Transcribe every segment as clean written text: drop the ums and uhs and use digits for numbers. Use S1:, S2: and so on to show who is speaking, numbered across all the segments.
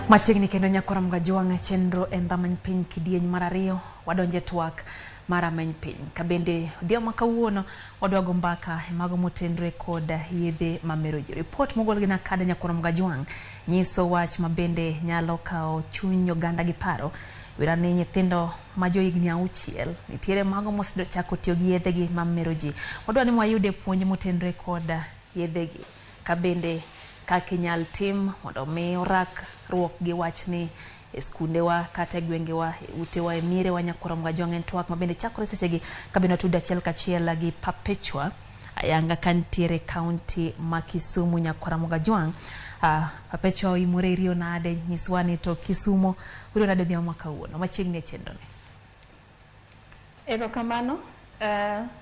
S1: Machiegni kendo nyakora Mgajwang' chenro en rameny piny kidieny mar ariyo wadonje twak mar rameny piny. Kabende odhiambo ma kawuono wadwa go mbaka e mago motenre kod yedhe mamero ji. Ripot mogol gi NACADA nyakora Mgajwang' nyiso wach mabende nyalo kawo chuny oganda gi paro wira ni nyithindo ma johigni 6 nitiere mago mosechako tiyo gi yedhe gi mamero ji. Wadwa ni wayude puonj motenre kod yedhe gi. Kabende kaka inyal tim mondo mi orakruok gi wachni e skundewa kata e gwengewa, e utewa, e mierewa nyakora Mgajwang' en twak mabende chakore sechegi kabende watudo achiel kachiel gi Perpetua ayanga ka nitiere kaunti ma Kisumu nyakora Mgajwang'. Perpetua oimore iriyo nade, nyiswa ni to Kisumo iriyo nade odhiambo ma kawuono machiegni e chenro ni.
S2: Erokamano.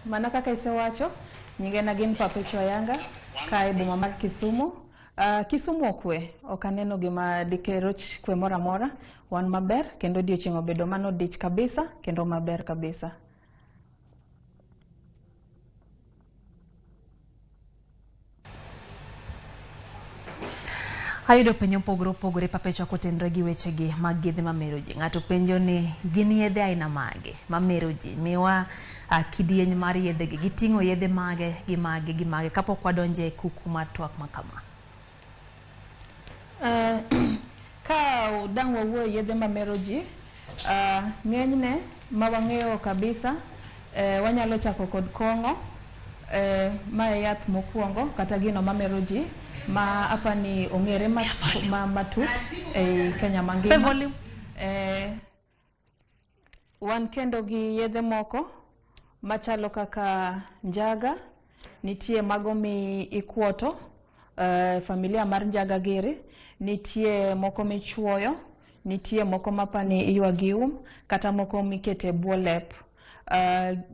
S2: Mana kaka isewacho, nyingena gin Perpetua Ayanga, ka e boma mar Kisumu. Kisumu okwe, ok aneno gima dikeroch kwe moro amora. Wan maber, kendo odiochieng' obedo mano dich kabisa, kendo maber kabisa.
S1: Ayudo penjo mopogore opogore Perpetua kotenore gi wechegi mag yedhe mamero ji. Ng'ato penjo ni gin yedhe aina mage mamero ji? Miwa kidieny mar yedhe gi. Giting'o yedhe mage gi mage gi mage kapok wadonje e kuku mar twak ma kama.
S2: Ka dang' wawuo e yedhe mamero ji, ng'enyne ma wang'eyo kabisa, wanyalo chako kod kong'o. Ma e yath mokwongo kata gino mamero ji ma apani ong'ere matut ei Kenya mangima. Wan kendo gi yedhe moko machalo kaka njaga, nitie mago mi ikwoto, familia mar njaga giri, nitie moko michuoyo, nitie moko mapani iywa gi um, kata moko mikete bwo lep.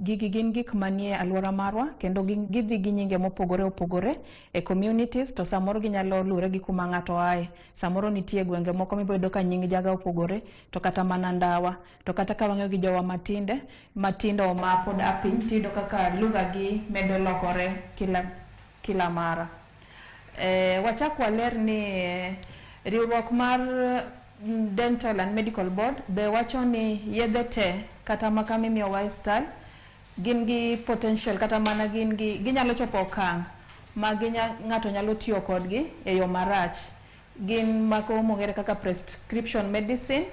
S2: Gigi gin gik manie alwora marwa kendo gidhi gi nyinge mopogore opogore e communities, to samoro ginyalo lure gi kuma ng'ato ae. Samoro nitie gwenge moko mibiro yudo ka nying jaga opogore, to kata mana ndawa. To kata ka wang'iyo gi jowa matinde, matindo ma pod a piny, tiyudo kaka lugha gi medo lokore kila mara. Wachak waler ni riwruok mar Dental and Medical Board be wacho ni yedhe te kata maka mimiyowa e osiptal gin gi potential kata mana gin gi ginyalo chopo okang' ma ng'ato nyalo tiyo kodgi e yo marach. Gin mako mong'ere kaka prescription medicine,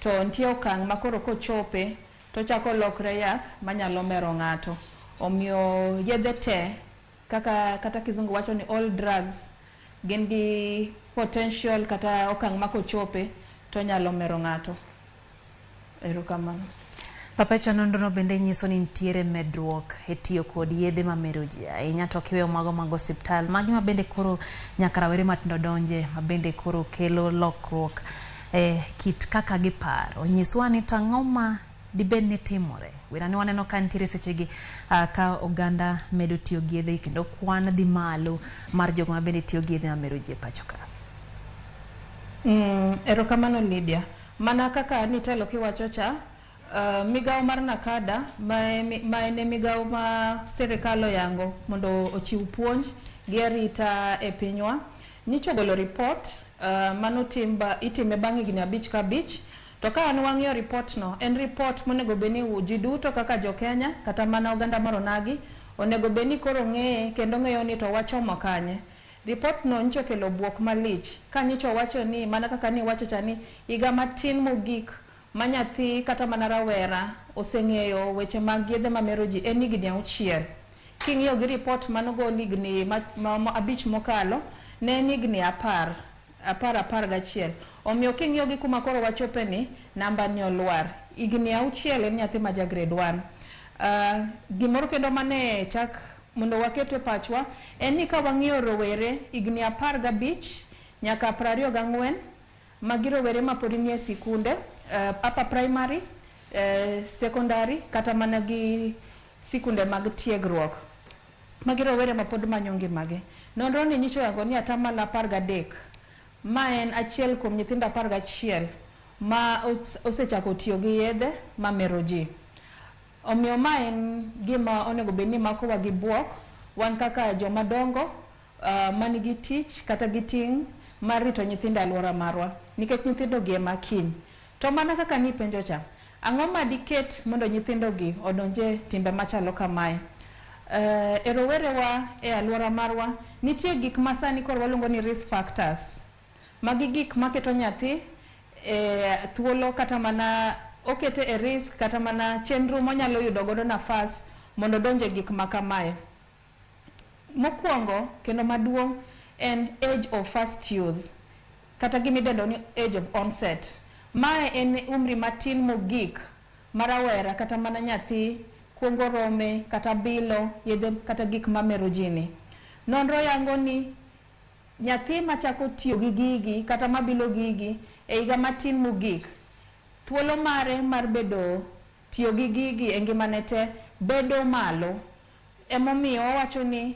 S2: to nitie okang' ma koro kochope to chako lokre yath manyalo mero ng'ato. Omiyo yedhe te kaka kata kizungu wacho ni all drugs gin gi potential kata okang' ma kochope to nyalo mero ng'ato. Erokamano.
S1: Perpetua, nonrono bende nyiso ni nitiere medruok e tiyo kod yedhe mamero ji ahinya to kiweyo mago mag osiptal, magi ma bende koro nyaka rawere matindo donje ma bende koro kelo lokruok e kit kaka giparo. Nyiswa ni to ang'o ma dibed ni timore? Wira ni waneno ka nitiere sechegi ka oganda medo tiyo gi yedhe kendo kwan dhi malo mar jogo ma bende tiyo gi yedhe mamero ji e pacho ka.
S2: Erokamano Lydia. Mana kaka nitelo kiwacho cha, migawo mar NACADA ma en migawo ma sirikal oyango mondo ochiw puonj gi arita e pinywa, nyicho golo report mano itime bang' higni 5 ka 5. To ka an wang'iyo report no, en report monego bed ni ji duto kaka jo Kenya kata mana oganda mar onagi onego bed ni koro ng'eye kendo ng'eyo ni to wachomo kanye. Report no nyicho kelo buok malich ka nyicho wacho ni mana kaka ni wacho cha ni higa matin mogik ma nyathi kata mana rawera oseng'eyo weche mag yedhe mamero ji en higni 6. King'iyo gi report manogol higni 5 mokalo, ne en higni 10, 11. Omiyo king'iyo gi kuma koro wachope ni, namba ni olwar. Higni 6 en nyathi ma ja grade 1. Gimoro kendo mane chak mondo waket e pachwa en ni ka wang'iyo rowere higni 15 nyaka 24, magi rowere ma pod nie sikunde, upper primary, secondary kata mana gi sikunde mag tiegruok. Magi rowere ma pod manyo ngimagi. Nonro ni nyiso yango ni atamalo 13, ma en achiel kuom nyithindo 11 ma osechako tiyo gi yedhe mamero ji. Omiyo ma en gima onego bed ni makowa gi buok, wan kaka joma dongo, manigi tich kata gi ting' mar rito nyithindo e alwora marwa, nikech nyithindo gi ema kiny. To mana kaka nipenjo cha, ang'o ma diket mondo nyithindo gi odonje timbe machalo kamae? E rowerewa e alwora marwa, nitie gik ma sani koro waluongo ni risk factors. Magi gik maketo nyathi e thuolo kata mana okete e risk kata mana chenro monyalo yudo godo nafas mondo odonje gik ma kamae. Mokwongo kendo maduong' en age of first use kata gimidendo ni age of onset. Mae en umri matin mogik ma rawera kata mana nyathi kuongo rome kata bilo yedhe kata gik mamero ji ni. Nonro yango ni nyathi machako tiyo gi gigi kata mabilo gigi e higa matin mogik, thuolo mare mar bedo tiyo gi gigi e ngimane te bedo malo. Emomiyo wawacho ni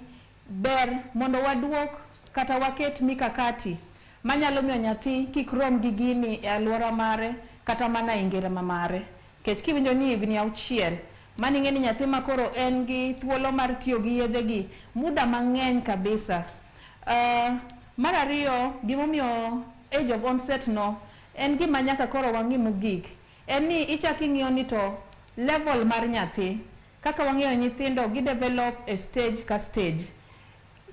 S2: ber mondo waduok kata waket mikakati manyalo miyo nyathi kik rom gi gini e alwora mare kata mana e ngima mare. Nikech kiwinjo ni higni 6, mano ing'e ni nyathi ma koro en gi thuolo mar tiyo gi yedhe gi muda mang'eny kabisa. Mar ariyo, gimomiyo age of onset no en gima nyaka koro wang'i mogik, en ni ichak ing'iyo ni to level mar nyathi, kaka wang'eyo nyithindo gi develop e stage ka stage.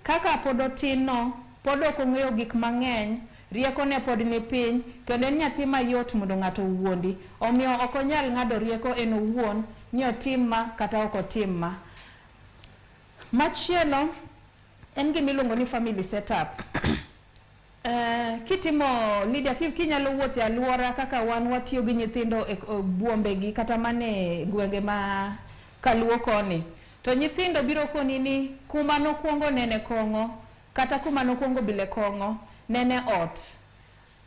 S2: Kaka pod otin no, pod ok ong'eyo gik mang'eny, rieko ne pod ni piny, kendo en nyathi mayot mondo ng'ato owuondi. Omiyo ok onyal ng'ado rieko en owuon ni otim ma kata ok otim ma. Machielo en gima iluongo ni family setup. Kitimo Lydia, kinyalo wuotho e alwora kaka wan watiyo gi nyithindo e buombegi kata mana e gwenge ma kaluo koni, to nyithindo biro koni ni kuma nokwongo nene kong'o kata kuma nokwongo bile kong'o nene ot.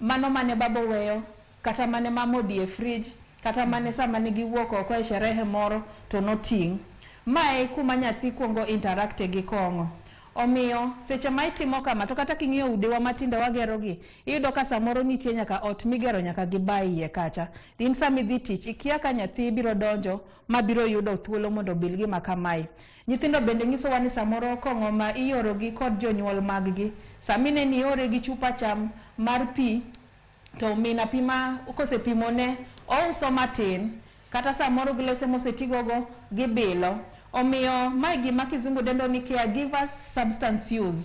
S2: Mano mane baba oweyo, kata mane mama odhi e fridge, kata mane sama ne giwuok oko e sherehe moro to noting'. Mae kuma nyathi kuongo interact gi kong'o. Omiyo seche ma itimo kama, to kata king'iyo udewa matindo wagero gi, iyudo ka samoro nitie nyaka ot migero nyaka gi ba iye kacha. In sama idhi tich, ikia ka nyathi biro donjo ma biro yudo thuolo mondo obil gima kamae. Nyithindo bende nyisowa ni samoro kong'o ma ioro gi kod jonyuol mag gi, sama ineno iore gi chupa cha mar pi, to min apima kosepimone, ouso matin, kata samoro glese mosetigogo gibilo. Omiyo mae gima kizungu dendo ni caregivers substance use.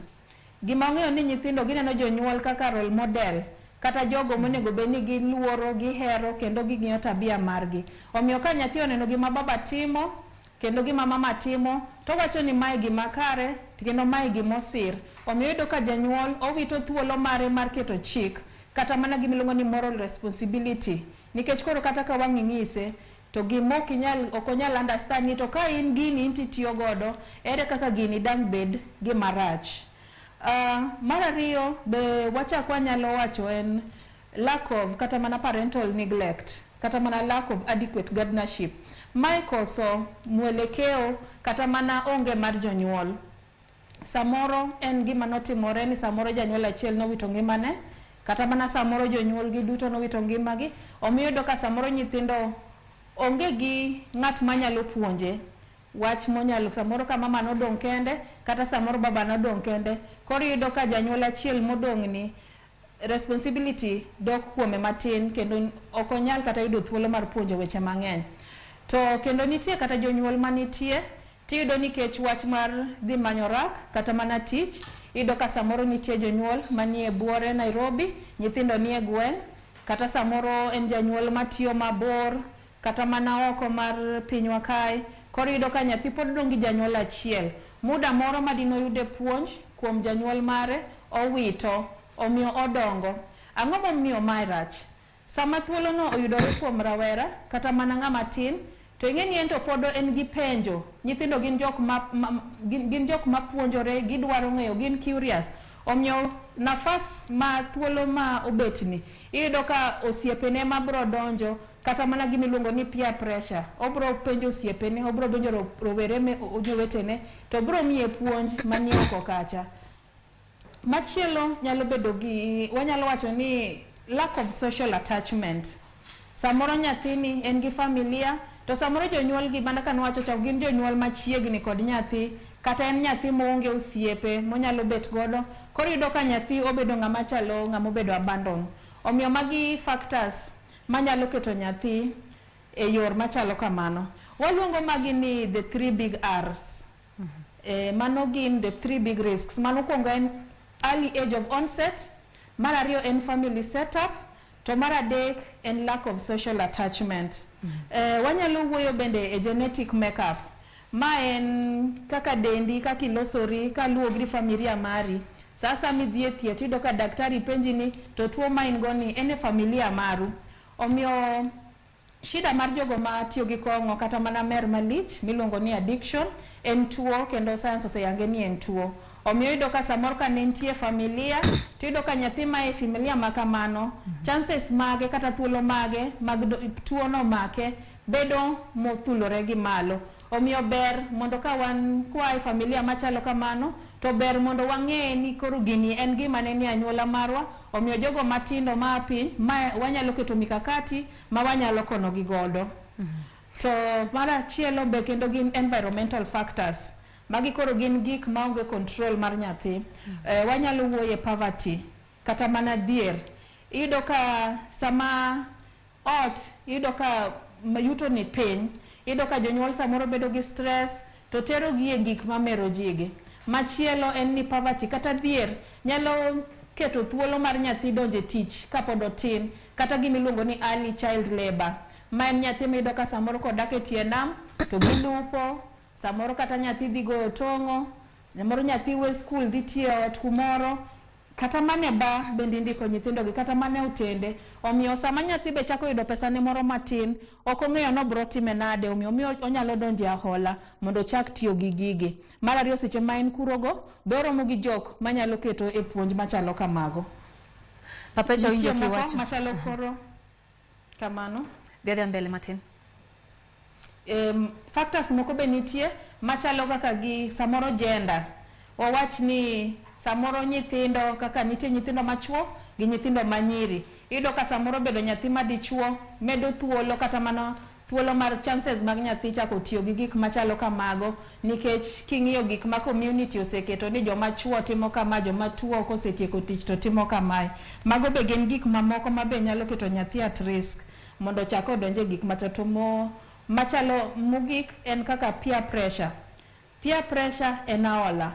S2: Gima ong'eyo ni nyithindo gineno jonyuol kaka role model, kata jogo monego bed ni giluoro, gihero kendo ging'iyo tabia margi. Omiyo ka nyathi oneno gima baba timo kendo gima mama timo, to wacho ni mae gima kare kendo mae gima osir. Omiyo iyudo ka janyuol owito thuolo mare mar keto chik, kata mana gima iluongo ni moral responsibility. Nikech koro kata ka wang' ing'ise, to gima ok onyal understand ni to ka in gini in titiyo godo, ere kaka gini dang' bed gima rach. Mar ariyo be wachak wanyalo wacho en lack of kata mana parental neglect, kata mana lack of adequate guardianship. Mae koso mwelekeo kata mana onge mar jonyuol. Samoro en gima notimore ni samoro janyuol achiel nowito ngimane, kata mana samoro jonyuol gi duto nowito ngimagi. Omiyo iyudo ka samoro nyithindo onge gi ng'at manyalo puonje wach monyalo, samoro ka mama nodong' kende kata samoro baba nodong' kende. Koro iyudo ka janyuol achiel modong' ni responsibility dok kuome matin, kendo ok onyal kata yudo thuolo mar puonjo weche mang'eny. To kendo nitie kata jonyuol manitie, tiyudo nikech wach mar dhi manyo rak kata mana tich, iyudo ka samoro nitie jonyuol manie buore Nairobi, nyithindo nie gweng', kata samoro en janyuol matiyo mabor kata mana oko mar pinywa kae. Koro iyudo ka nyathi pod dong' gi janyuol achiel. Muda moro ma dine oyude puonj kuom janyuol mare, owito, omiyo odongo. Ang'o momiyo mae rach? Sama thuolono oyudore kuom rawera kata mana ng'ama tin, to ing'e ni en to pod en gi penjo. Nyithindo gin jok ma, ma, gin, gin jok ma puonjore, gidwaro ng'eyo, gin curious. Omiyo nafas ma thuolo ma obetni, iyudo ka osiepene ma biro donjo, kata mana gima iluongo ni peer pressure. Obiro penjo osiepene, obiro penjo rowere jowetene, to biro miye puonj manie oko kacha. Machielo nyalo bedo gi, wanyalo wacho ni lack of social attachment. Samoro nyathini en gi familia, to samoro jonyuol gi mana ka nwacho cha, gin jonyuol machiegni kod nyathi, kata en nyathi maonge osiepe monyalo bet godo. Koro iyudo ka nyathi obedo ng'ama chalo ng'ama obedo abandon. Omiyo magi factors manyalo keto nyathi e yor machalo kamano. Waluongo magi ni the three big R's. Mano gin the three big risks. Mano mokwongo en early age of onset, mar ariyo en family setup, to mar adek en lack of social attachment. Wanyalo wuoyo bende e genetic makeup. Ma en kaka dendi, kaka ilosori, kaluwo gi familia mari. Sasa midhi e thieth iyudo ka daktari penji ni to tuo ma in go ni en e familia maru. Omiyo shida mar jogo ma tiyo gi kong'o kata mana mer malich miluongo ni addiction en tuo, kendo science oseyange ni en tuo. Omiyo iyudo ka samoro ka ne nitie familia, to iyudo ka nyathi ma e familia ma kamano, chances mage kata thuolo mage mag tuo no make bedo mothulore gi malo. Omiyo ber mondo ka wan kwa e familia machalo kamano, to ber mondo wang'e ni koro gini en gima ne ni anyuola marwa. Omiyo jogo matindo maa piny, ma wanyalo keto mikakati ma wanyalo konogi godo. To mar achielo be kendo gin environmental factors. Magi koro gin gik maonge control mar nyathi. Wanyalo wuoye poverty kata mana dhier. Iyudo ka sama ot iyudo ka yuto ni piny, iyudo ka jonyuol samoro bedo gi stress to tero gi e gik mamero ji gi. Machielo en ni poverty kata dhier nyalo keto thuolo mar nyathi donjo e tich kapod otin, kata gimiluongo ni early child labor. Ma en nyathi miyudo ka samoro kodak e tie nam to gilupo, samoro kata nyathi dhi goyo tong'o, samoro nyathi we skul dhi tiyo e ot kumoro, kata mana e bar bende indiko nyithindo gi, kata mana e otende. Omiyo sama nyathi be chako yudo pesane moro matin, ok ong'eyo ni obro time nade, omiyo miyo onyalo donjo e ahola mondo ochak tiyo gi gigi. Mar ariyo, seche ma en kurogo, be oromo gi jok manyalo keto e puonj machalo kamago.
S1: Papecha winjo
S2: Nitie moko
S1: kiwacho.
S2: machalo koro kamano.
S1: Dhi adhiya mbele matin.
S2: Factors moko be nitie machalo kaka gi samoro gender. Wawach ni samoro nyithindo kaka nitie nyithindo machuo gi nyithindo manyiri. Iyudo ka samoro bedo nyathi madichuo medo thuolo kata mana thuolo mar chances mag nyathi chako tiyo gi gik machalo kamago, nikech king'iyo gik ma community oseketo ni joma chuo timo kama, joma tuo kosetieko tich to timo kamae. Mago be gin gik mamoko ma be nyalo keto nyathi at risk mondo ochak odonje gik macho. To mo machalo mogik en kaka peer pressure. Peer pressure en aola.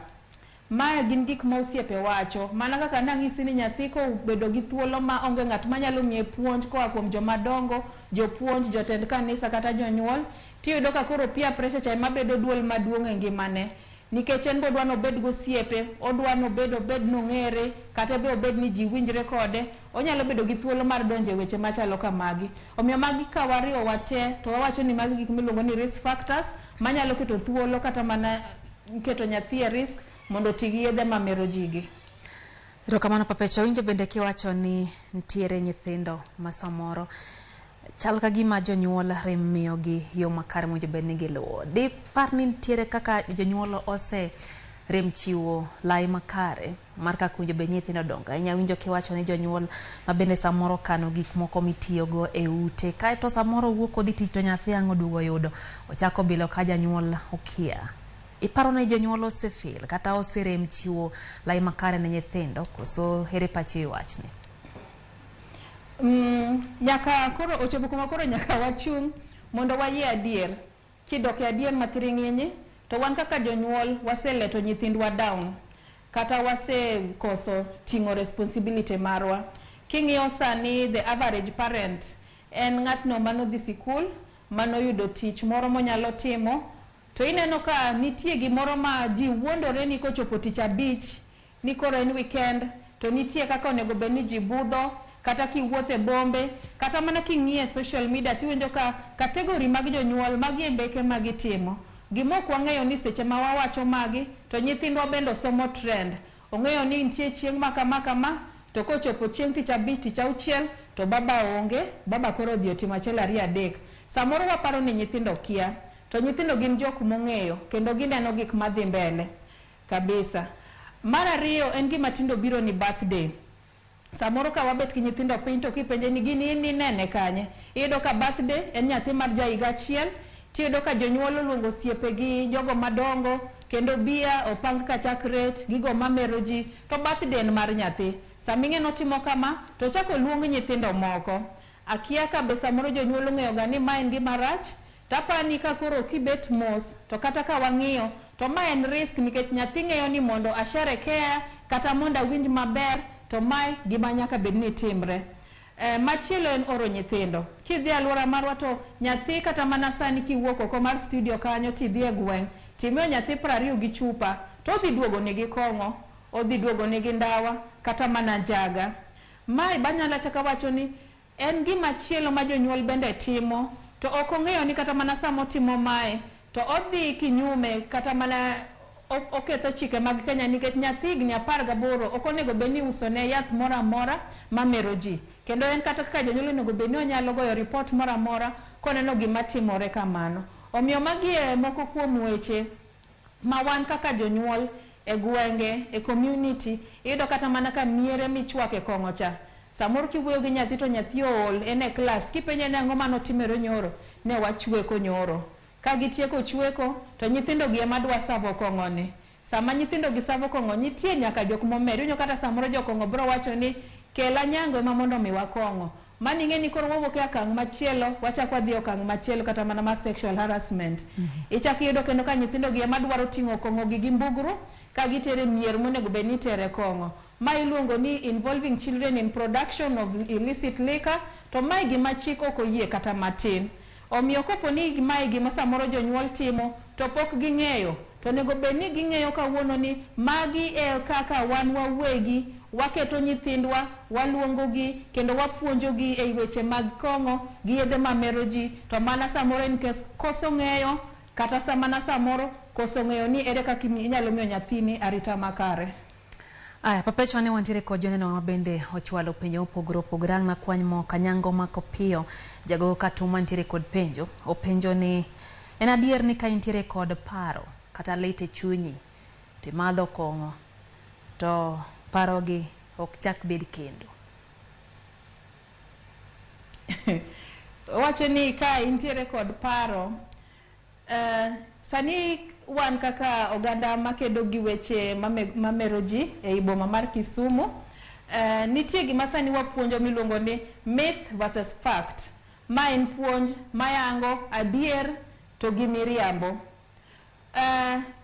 S2: Mae gin gik ma osiepe wacho. Mana kaka nang'isi ni nyathi kobedo gi thuolo ma onge ng'at manyalo miye puonj koa kuom joma dongo, jopuonj, jotend kanisa kata jonyuol, tiyudo ka koro peer pressure cha ema bedo duol maduong' e ngimane. Nikech en be odwa nobed gosiepe, odwa nobed obed nong'ere, kata be obed ni ji winjre kode, onyalo bedo gi thuolo mar donjo e weche machalo kamagi. Omiyo magi ka wariwo wate, to wawacho ni magi gik miluongo ni risk factors, manyalo keto thuolo kata mana keto nyathi e risk mondo oti gi yedhe mamero ji gi.
S1: Erokamano Papecha, winjo bende kiwacho ni nitiere nyithindo ma samoro chal ka gima jonyuol rem miyogi yo makare mowinjo bed ni giluwo. Dipar ni nitiere kaka jonyuol ose rem chiwo lai makare mar kaka owinjo bed ni nyithindo dongo. Ahinya winjo kiwacho ni jonyuol ma bende samoro kano gik moko mitiyogo e ute, kaeto samoro owuok odhi tich to nyathi ang' oduogo oyudo ochako bilo ka janyuol okia. Iparo ni jonyuol osefil kata oserem chiwo lai makare ne nyithindo, koso ere pachi e wachni?
S2: Nyaka koro ochopo kuma koro nyaka wachung' mondo wayie adier. Kidok e adier mathiring'inyi, to wan kaka jonyuol waseleto nyithindwa down, kata wasekoso ting'o responsibility marwa. King'iyo sani the average parent en ng'atno manodhi sikul, manoyudo tich moro monyalo timo, to ineno ka nitie gimoro ma ji wuondore ni kochopo tich abich, ni koro en weekend, to nitie kaka onego bed ni ji budho, kata kiwuotho e bombe, kata mana king'iyo e social media tiwinjo ka category mag jonyuol magi e mbeke ma gitimo. Gima ok wang'eyo ni seche ma wawacho magi, to nyithindwa bende osomo trend. Ong'eyo ni nitie chieng' ma kama kama, to kochopo chieng' tich abich, tich auchiel, to baba onge, baba koro odhi otimo achiel ariyo adek. Samoro waparo ni nyithindo kia, to nyithindo gin jok mong'eyo, kendo gineno gik madhi mbele kabisa. Mar ariyo en gima tindo biro ni birthday. Samoro ka wabet gi nyithindo piny to kipenje ni gini in inene kanye, iyudo ka birthday en nyathi mar ja higa achiel, tiyudo ka jonyuol oluongo osiepe gi jogo madongo Kendo bia opang ka chak ret, gigo mamero ji, to birthday en mar nyathi. Sama ing'e notimo kama, to ochako oluong nyithindo moko. Akia ka be samoro jonyuol ong'eyo ga ni ma en gima rach, to apani ka koro kibet mos, to kata ka wang'iyo, to ma en risk nikech nyathi ng'eyo ni mondo asherekea kata mondo awinj maber, to mae gima nyaka bed ni timre. Machielo en oro nyithindo. Kidhi e alwora marwa to nyathi kata mana sani kiwuok oko mar studio kanyo tidhi e gweng', timiyo nyathi 20 gi chupa, to odhi duogo nigi kong'o, odhi duogo nigi ndawa, kata mana njaga. Mae banyalo achaka wacho ni en gima chielo ma jonyuol bende timo, to ok ong'eyo ni kata mana sama otimo mae, to odhi kinyume kata mana oketho chike mag Kenya nikech nyathi higni 18 ok onego bed ni iuso ne yath moro amora mamero ji. Kendo en kata kaka jonyuol onego bed ni onyalo goyo ripot moro amora koneno gima timore kamano. Omiyo magi e moko kuom weche ma wan kaka jonyuol e gwenge, e community, iyudo kata mana ka miere michwake kong'o cha. Samoro kiwuoyo gi nyathi to nyathi ool, en e klas, kipenje ni ang'o manotimore nyoro, ne wachweko nyoro. Ka gitieko chweko, to nyithindo gi ema dwa savo kong'o ni. Sama nyithindo gi savo kong'o, nitie nyaka jok momer. Iwinjo kata samoro jokong'o biro wacho ni, kela nyango ema mondo miwa kong'o. Mano ing'e ni koro wawuok e okang' machielo, wachako wadhi e okang' machielo kata mana mar sexual harassment. Ichako iyudo kendo ka nyithindo gi ema dwaro ting'o kong'o gi gi mbugru, ka gitere mier monego bed ni itere kong'o. Ma iluongo ni involving children in production of illicit liquor, to mae gima chik ok oyie kata matin. Omiyo kopo ni mae gima samoro jonyuol timo, to pok ging'eyo, to onego bed ni ging'eyo kawuono ni magi e kaka wan wawegi waketo nyithindwa, waluongogi, kendo wapuonjogi ei weche mag kong'o gi yedhe mamero ji, to mana samoro en koso ng'eyo, kata mana samoro koso ng'eyo ni ere kaka inyalo miyo nyathini arita makare.
S1: Aya, papecho ne wantiere kod joneno ma bende ochwalo penjo mopogore opogore. Ang' nakwany moko, Anyango mako piyo, jagogo Katuma nitiere kod penjo. Openjo ni en adier ni ka intiere kod paro kata lit e chunyi timadho kong'o to parogi ok chak bed kendo?
S2: Owacho ni ka intiere kod paro, sani wan kaka oganda makedo gi weche mamero ji ei boma mar Kisumu, nitie gima sani wapuonjo miluongo ni myth versus fact. Ma en puonj mayango adier to gi miriambo.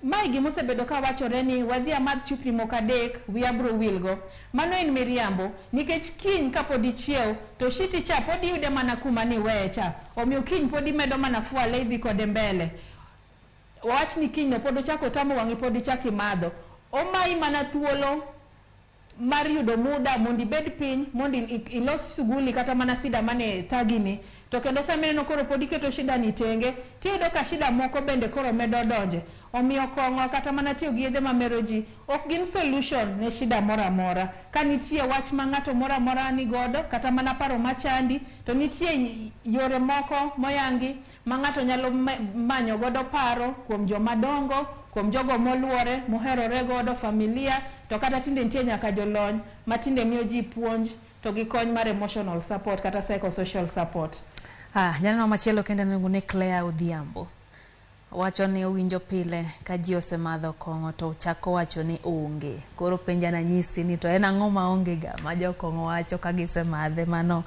S2: Mae gima osebedo ka wachore ni wadhi amadh chupni moko 3 wiya biro wilgo. Mano en miriambo nikech kiny kapod ichiew to shiti cha pod iyude mana kuma niweye cha. Omiyo kiny pod imedo mana fuale idhi kode mbele. Wach ni kiny no pod ochako otamo wang'i pod ichako imadho. Omayi mana thuolo mar yudo muda mondo ibed piny mondo ilos shughuli kata mana shida mane thagini. To kendo sama ineno koro pod iketo shida ni tenge, tiyudo ka shida moko bende koro medo donje. Omiyo kong'o kata mana tiyo gi yedhe mamero ji ok gin solution ne shida moro amora. Ka nitie wach ma ng'ato moro amora ni godo kata mana paro machandi, to nitie yore moko moyangi ma ng'ato nyalo manyo godo paro kuom joma dongo, kuom jogo moluore, moherore godo, familia, to kata tinde nitie nyaka jolony ma tinde miyo ji puonj to gi kony mar emotional support kata psychosocial support.
S1: Janeno machielo kendo iluongo ni Claire Odhiambo. Wacho ni owinjo pile ka ji osemadho kong'o to chako wacho ni onge. Koro penja nanyisi ni to en ang'o ma onge ga ma jokong'o wacho ka gisemadhe? Mano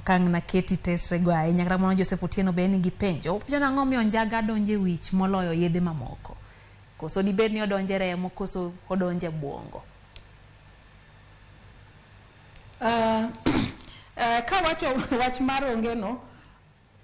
S1: kang' naketi tesre go ahinya. Kata kamano Joseph Otieno be nigi penjo. Openjo ni ang'o miyo njaga donjo e wich moloyo yedhe mamoko? Koso dibed ni odonjo e remo koso odonjo e buongo?
S2: Kawacho wach mar onge no,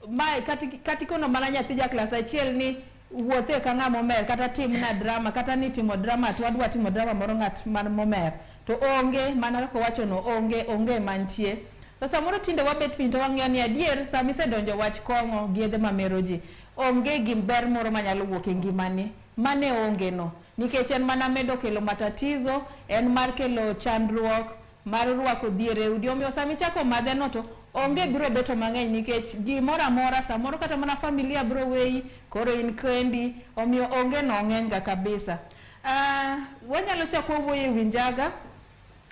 S2: mae katikono mana nyathi ja klas achiel ni wuothe ka ng'ama omer kata timna drama kata ni timo drama to wadwa timo drama moro ng'at man momer to onge mana kaka owacho no onge mantie. To samoro tinde wabet piny to wang'iyo ni adier sama isedonjo wach kong'o gi yedhe mamero ji onge gi ber moro manyalo wuok e ngimani. Mane onge no nikech en mana medo kelo matatizo, en mar kelo chandruok mar rwako dhier e udi. Omiyo sama ichako madhe no to onge biro beto mang'eny nikech gimoro amora samoro kata mana familia biro weyi koro in kendi, omiyo onge no ng'eny ga kabisa. Wanyalo chako wawuoyo e wi njaga.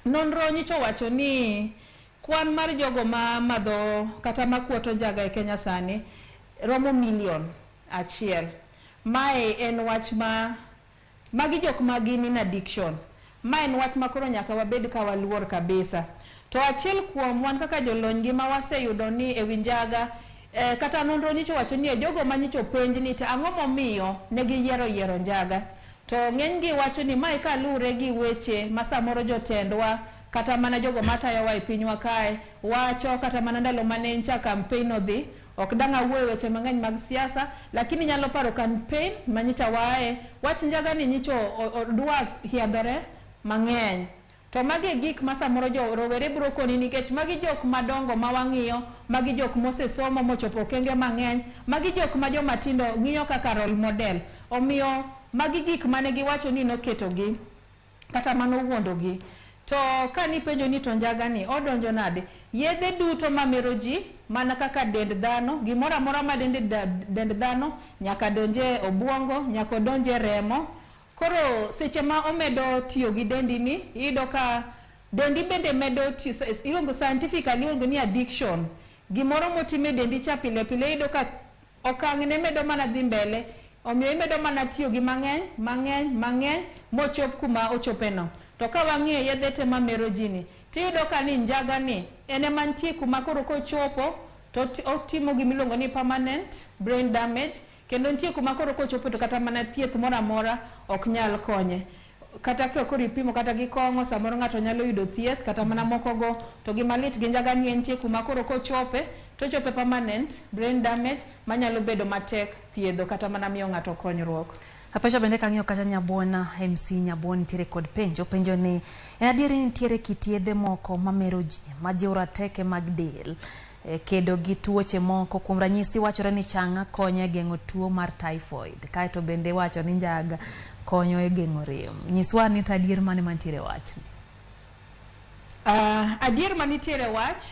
S2: Nonro nyicho wacho ni kwan mar jogo ma madho kata makuoto njaga e Kenya sani romo milion 1. Mae en wach ma magi jok ma gin in addiction. Ma en wach ma koro nyaka wabed ka waluor kabisa. To achiel kuom wan kaka jolony gima waseyudo ni e wi njaga kata nonro nyicho wacho ni e jogo manyicho penj ni to ang'o momiyo ne giyiero yiero njaga. To ng'eny gi wacho ni mae kaluwre gi weche ma samoro jotendwa kata mana jogo matayowa e pinywa kae wacho kata mana ndalo mane ncha campaign odhi ok dang' awuoyo e weche mang'eny mag siasa lakini nyalo paro campaign manyicha waaye wach njaga ni nyicho odwa hiedhore mang'eny. To magi e gik ma samoro jo rowere biro koni nikech magi jok madongo ma wang'iyo, magi jok mosesomo mochopo okenge mang'eny, magi jok ma joma tindo ng'iyo kaka role model. Omiyo magi gik mane giwacho ni noketogi kata manowuondogi. To kanipenjo ni to njaga ni odonjo nade? Yedhe duto mamero ji mana kaka dend dhano, gimoro amora ma dend dhano nyaka donje obuongo, nyaka odonje remo. Koro seche ma omedo tiyo gi dendi ni, iyudo ka dendi bende medo tiyo, iluongo scientifically iluongo ni addiction. Gimoro motime dendi cha pile pile iyudo ka okang' ne medo mana dhi mbele, omiyo imedo mana tiyo gi mang'eny, mang'eny, mang'eny, mochop kuma ochope no. To ka wang'iyo yedhe te mamero ji ni, tiyudo ka ni njaga ni, en ema nitie kuma koro kochopo, to otimo gimiluongo ni permanent brain damage, kendo nitie kuma koro kochopo to kata mana thieth moro amora ok nyal konye. Kata ka koro ipimo kata gi kong'o, samoro ng'ato nyalo yudo thieth, kata mana moko go, to gima lit gi njaga ni en nitie kuma koro kochope, to ochope permanent brain damage manyalo bedo matek thiedho kata mana miyo ng'ato konyruok.
S1: Apacha bende kang'iyo kacha Nyabwona, MC Nyabwon nitiere kod penjo. Penjo ni en adier ni nitiere kit yedhe moko mamero ji, majiwo rateke mag del, kedo gi tuoche moko. Kuom ranyisi wachore ni chang'a konyo e geng'o tuo mar typhoid. Kaeto bende iwacho ni njaga konyo e geng'o rem. Nyiswa ni to adier mane mantiere e wachni?
S2: Adier manitiere wach,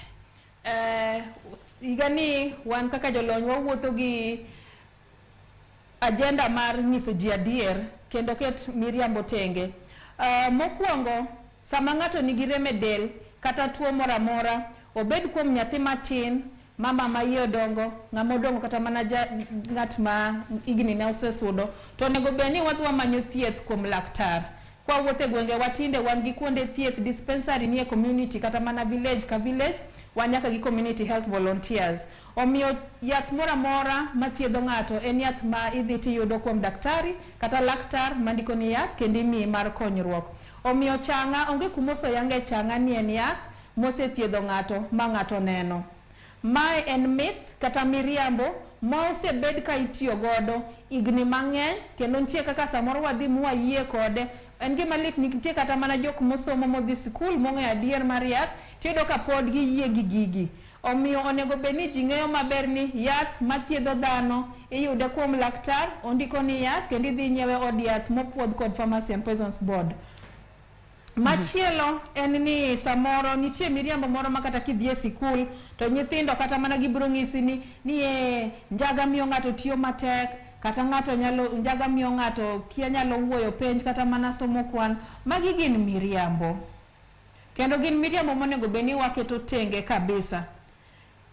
S2: higa ni wan kaka jolony wawuotho gi agenda mar nyiso ji adier kendo ket miriambo tenge. Mokwongo, sama ng'ato nigi rem e del kata tuo moro amora, obed kuom nyathi matin, mama ma iye odongo, ng'ama odongo kata mana ng'at ma higni ne osesudo, to onego bed ni wadhi wamanyo thieth kuom laktar. Kwa wuotho e gwenge watinde wan gi kuonde thieth, dispensary nie community kata mana village ka village, wan nyaka gi community health volunteers. Omiyo yath moro amora mathiedho ng'ato en yath ma idhi tiyudo kuom daktari kata laktar mandiko ni yath kendo imiyi mar konyruok. Omiyo chang'a, onge kuma oseyange chang'a ni en yath mosethiedho ng'ato ma ng'ato neno. Mae en myth kata miriambo ma osebed ka itiyo godo higni mang'eny kendo nitie kaka samoro wadhi mwayie kode. En gima lit ni nitie kata mana jok mosomo modhi sikul mong'eyo adier mar yath, tiyudo ka pod giyie gi gigi. Omiyo onego bed ni ji ng'eyo maber ni yath mathiedho dhano iyude kuom laktar, ondiko ni yath kendo idhi inyiewe od yath mopuodh kod Pharmacy and Poisons Board. Machielo en ni samoro nitie miriambo moro ma kata kidhi e sikul to nyithindo kata mana gibiro ng'isi ni njaga miyo ng'ato tiyo matek, kata ng'ato nyalo, njaga miyo ng'ato kia nyalo wuoyo penj kata mana somo kwan. Magi gin miriambo. Kendo gin miriambo monego bed ni waketo tenge kabisa.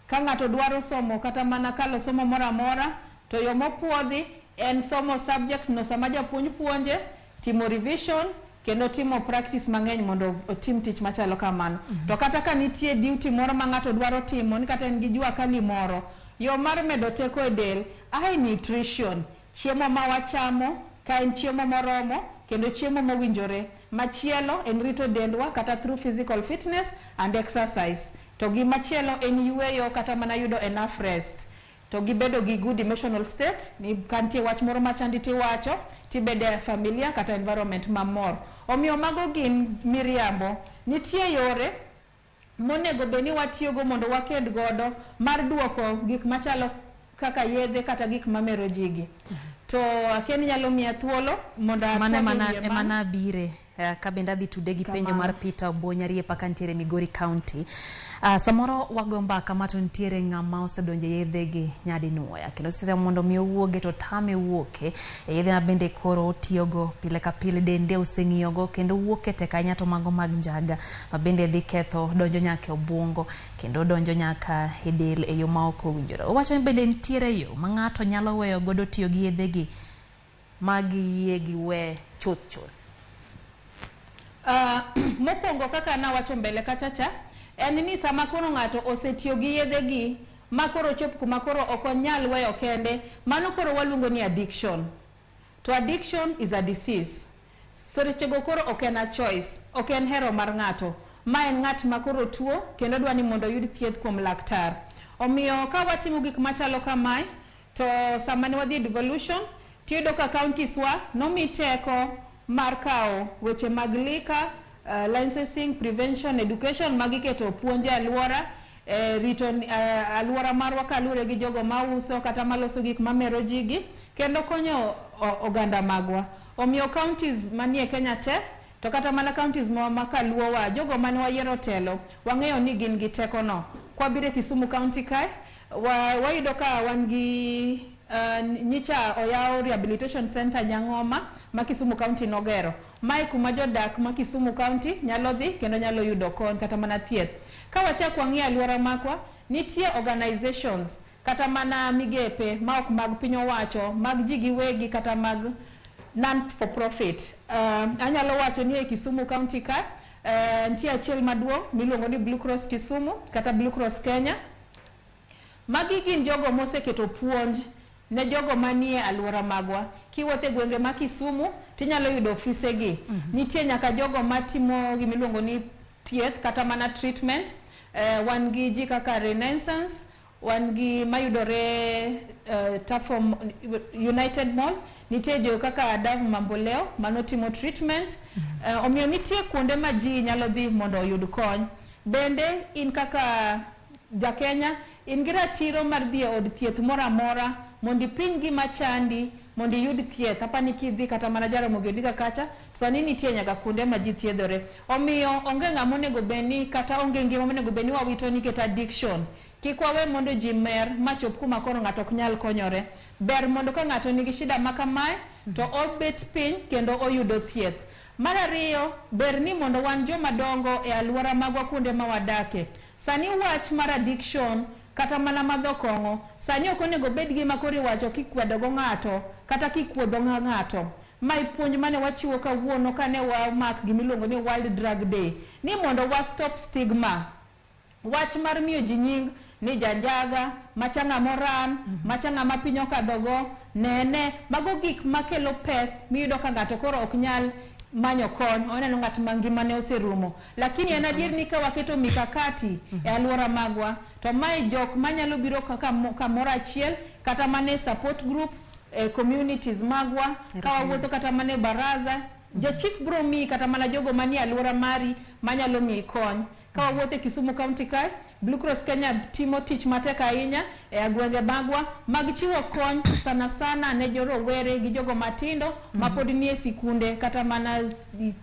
S2: Ka ng'ato dwaro somo kata mana kalo somo moro amora, to yo mopuodhi en somo subject no sama japuonj puonje, timo revision, kendo timo practice mang'eny mondo otim tich machalo kamano. To kata ka nitie duty moro ma ng'ato dwaro timo, ni kata en gi jua kali moro, yo mar medo teko e del, ae nutrition, chiemo ma wachamo, ka en chiemo moromo, kendo chiemo mowinjore. Machielo en rito dendwa kata through physical fitness and exercise. To gimachielo en yueyo kata mana yudo enough rest. To gibedo gi good emotional state, ni ka nitie wach moro machandi tiwacho, tibedo e familia kata environment mamor. Omiyo mago gin miriambo. Nitie yore monego bed ni watiyogo mondo waked godo mar duoko gik machalo kaka yedhe kata gik mamero ji gi. To akia ni nyalo miya thuolo mondo
S1: Mano
S2: atwag e wiye
S1: ema
S2: mano.
S1: nabire. Ka bende adhi tude gi penjo
S2: Kamano.
S1: mar Peter Obbo Nyariepa kantiere Migori County. Samoro wago mbaka ma to nitiere ng'ama osedonjo e yedhe gi nyadinuoya kendo seche mondo mi owuoge to tame wuoke e yedhe ma bende koro otiyogo pile ka pile, dende oseng'iyogo kendo wuoke tek ahinya to mago mag njaga ma bende dhi ketho donjo nyaka e obuongo kendo donjo nyaka e del e yo ma ok owinjore. Owacho ni bende nitiere yo ma ng'ato nyalo weyo godo tiyo gi yedhe gi ma giyie giwe chuth chuth?
S2: Mokwongo kaka nawacho mbele kacha cha, en ni sama koro ng'ato osetiyo gi yedhe gi ma koro chop kuma koro ok onyal weyo kende, mano koro waluongo ni addiction. To addiction is a disease. Sechego koro ok en a choice, ok en hero mar ng'ato. Ma en ng'at ma koro tuo kendo dwa ni mondo oyud thieth kuom laktar. Omiyo ka watimo gik machalo kamae, to sama ne wadhi e devolution, tiyudo ka counties wa nomi teko mar kawo weche mag liquor, licensing, prevention, education magiketo puonj e alwora, rito alwora marwa kaluwore gi jogo mauso kata maloso gik mamero ji gi, kendo konyo oganda magwa. Omiyo counties manie Kenya te, to kata mana counties ma kaluowa, jogo mane wayiero telo, wang'eyo ni gin gi teko no. Kwabiro e Kisumu County kae, wayudo ka wan gi nyicha oyaw rehabilitation center Nyang'oma ma Kisumu County nogero. Mae kuma jodak ma Kisumu County nyalo dhi kendo nyalo yudo kony kata mana thieth. Ka wachak wang'iyo alwora makwa, nitie organizations kata mana migepe ma ok mag piny owacho, mag ji giwegi kata mag non for profit. Anyalo wacho ni e Kisumu County ka, nitie achiel maduong' miluongo ni Blue Cross Kisumu kata Blue Cross Kenya. Magi gin jogo moseketo puonj ne jogo manie alwora magwa. Kiwuotho e gwenge ma Kisumu, tinyalo yudo ofise gi. Nitie nyaka jogo matimo gimiluongo ni thieth kata mana treatment. Wan gi ji kaka Renaissance, wan gi mayudore Tafo United Mall, nitie jo kaka Adav Mamboleo manotimo treatment. Omiyo nitie kuonde ma ji nyalo dhi mondo oyud kony. Bende in kaka ja Kenya, in gi ratiro mar dhi e od thieth moro amora mondo ipim gima chandi mondo iyud thieth. Apani kidhi kata mana Jaramogi Oginga kacha, sani nitie nyaka kuonde ma ji thiedhore. Omiyo onge ng'ama onego bed ni kata onge ngima monego bed ni wawito nikech addiction. Kik wawe mondo ji mer machop kuma koro ng'ato ok nyal konyore. Ber mondo ka ng'ato nigi shida ma kamae, to obet piny kendo oyudo thieth. Mar ariyo, ber ni mondo wan joma dongo e alwora magwa kuonde ma wadake. Sani wach mar addiction kata mana madho kong'o, sani ok onego bed gima koro iwacho kikwedo go ng'ato kata kikuodho ng'ato. Mae puonj mane wachiwo kawuono kane wamak gimiluongo ni World Drug Day, ni mondo wa stop stigma. Wach mar miyo ji nying ni janjaga, macha ng'ama oran, macha ng'ama piny okadho go, nene, mago gik makelo pes miyudo ka ng'ato koro ok nyal manyo kony, oneno ng'at ma ngimane oserumo. Lakini en adier ni ka waketo mikakati e alwora magwa, to mae jok manyalo biro kaka kamoro achiel, kata mana e support group, e communities magwa, ka wawuotho kata mana e baraza, jachif biro miyi kata mana jogo manie alwora mari manyalo miyi kony. Ka wawuotho e Kisumu County kae, Blue Cross Kenya timo tich matek ahinya e gwenge magwa mag chiwo kony sana sana ne jorowere gi jogo matindo ma pod nie sikunde kata mana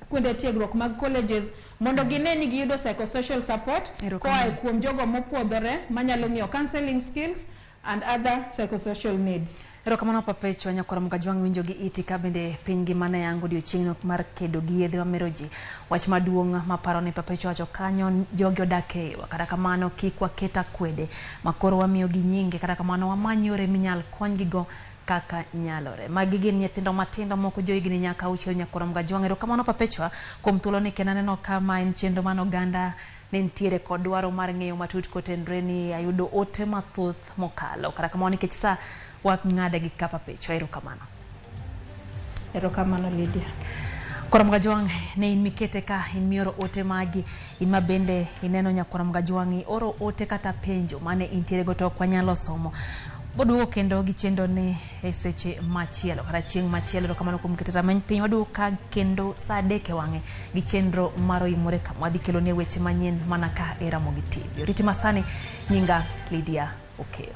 S2: kuonde tiegruok mag colleges mondo gine ni giyudo psychosocial support koa kuom jogo mopuodhore manyalo miyo counseling skills and other psychosocial needs.
S1: Erokamano Papecho Nyakwar Mkajwang' winjo gi iti ka bende piny ngima ne yango odiochieng'no mar kedo gi yedhe mamero ji. Wach maduong' maparo ni Papecho wacho kanyo jogi odak e iwa. Kata kamano kik waket akwede makoro wamiyo gi nyinge. Kata kamano wamany yore minyal konygigo kaka nyalore. Magi gin nyithindo matindo moko johigni nyaka auchiel Nyakwar Mkajwang'. Erokamano Papecho kuom thuoloni kendo aneno ka ma en chenro mane oganda ne nitiere kod dwaro mar ng'eyo matut kotenore ni ayudo ote mathoth mokalo. Kata kamano nikech sa wang'ade gi ka Papecho. Erokamano.
S2: Erokamano Lydia.
S1: Koro Mkajwang' ne in mikete ka in mioro ote magi in ma bende ineno Nyakwar Mkajwang' ioro ote kata penjo mane intiere go to ok wanyalo somo. Waduogo kendo gi chenro ni e seche machielo kata chieng' machielo. Erokamano kuom keto rameny piny. Waduogo ka kendo saa 3 e wang'e gi chenro mar Oimore kama wadhi keloni weche manyien mana ka e Ramogi TV. Oriti masani nyinga Lydia Okeyo.